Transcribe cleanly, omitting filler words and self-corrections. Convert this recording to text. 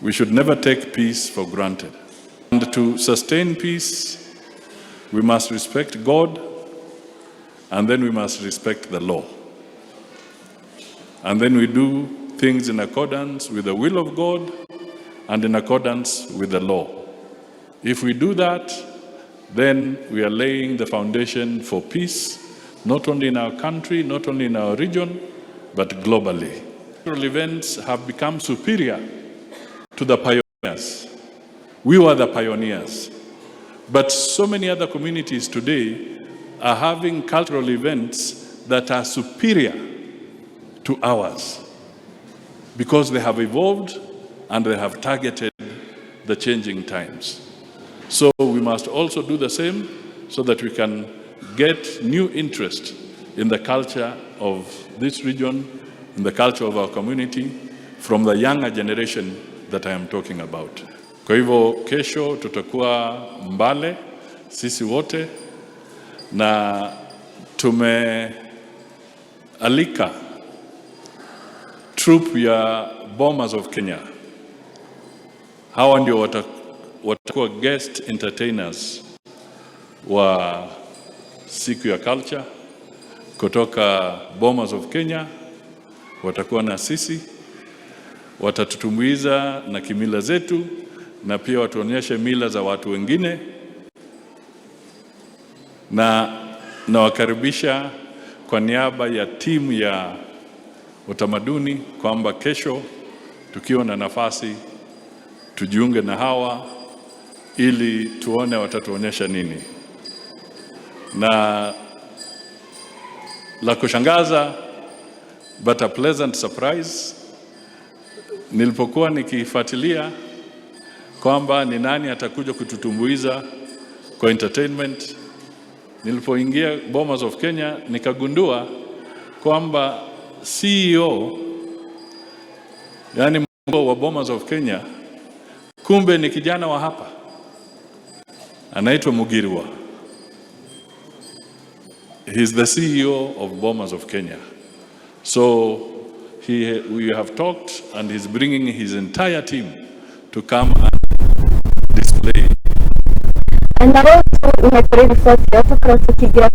We should never take peace for granted. And to sustain peace, we must respect God and then we must respect the law. And then we do things in accordance with the will of God and in accordance with the law. If we do that, then we are laying the foundation for peace, not only in our country, not only in our region, but globally. Events have become superior to the pioneers. We were the pioneers. But so many other communities today are having cultural events that are superior to ours because they have evolved and they have targeted the changing times. So we must also do the same so that we can get new interest in the culture of this region, in the culture of our community, from the younger generation that I am talking about. Kwa hivyo kesho tutakuwa Mbale sisi wote na tumealika troupe ya Bomas of Kenya. Hawa ndio watakuwa guest entertainers wa siku ya culture kutoka Bomas of Kenya, watakuwa na sisi, watatutumbuiza na kimila zetu na pia watuonyeshe mila za watu wengine, na nawakaribisha kwa niaba ya timu ya utamaduni kwamba kesho tukiwa na nafasi tujiunge na hawa ili tuone watatuonyesha nini. Na la kushangaza, but a pleasant surprise, nilipokuwa nikifuatilia kwamba ni nani atakuja kututumbuiza kwa entertainment, nilipoingia Bomas of Kenya nikagundua kwamba CEO, yani mkuu wa Bomas of Kenya, kumbe ni kijana wa hapa anaitwa Mugirwa. He's the CEO of Bomas of Kenya. So we have talked and he's bringing his entire team to come and display. Na rĩu nĩ kũrĩ riboti ĩyo tũkoretwo tũkĩingĩra.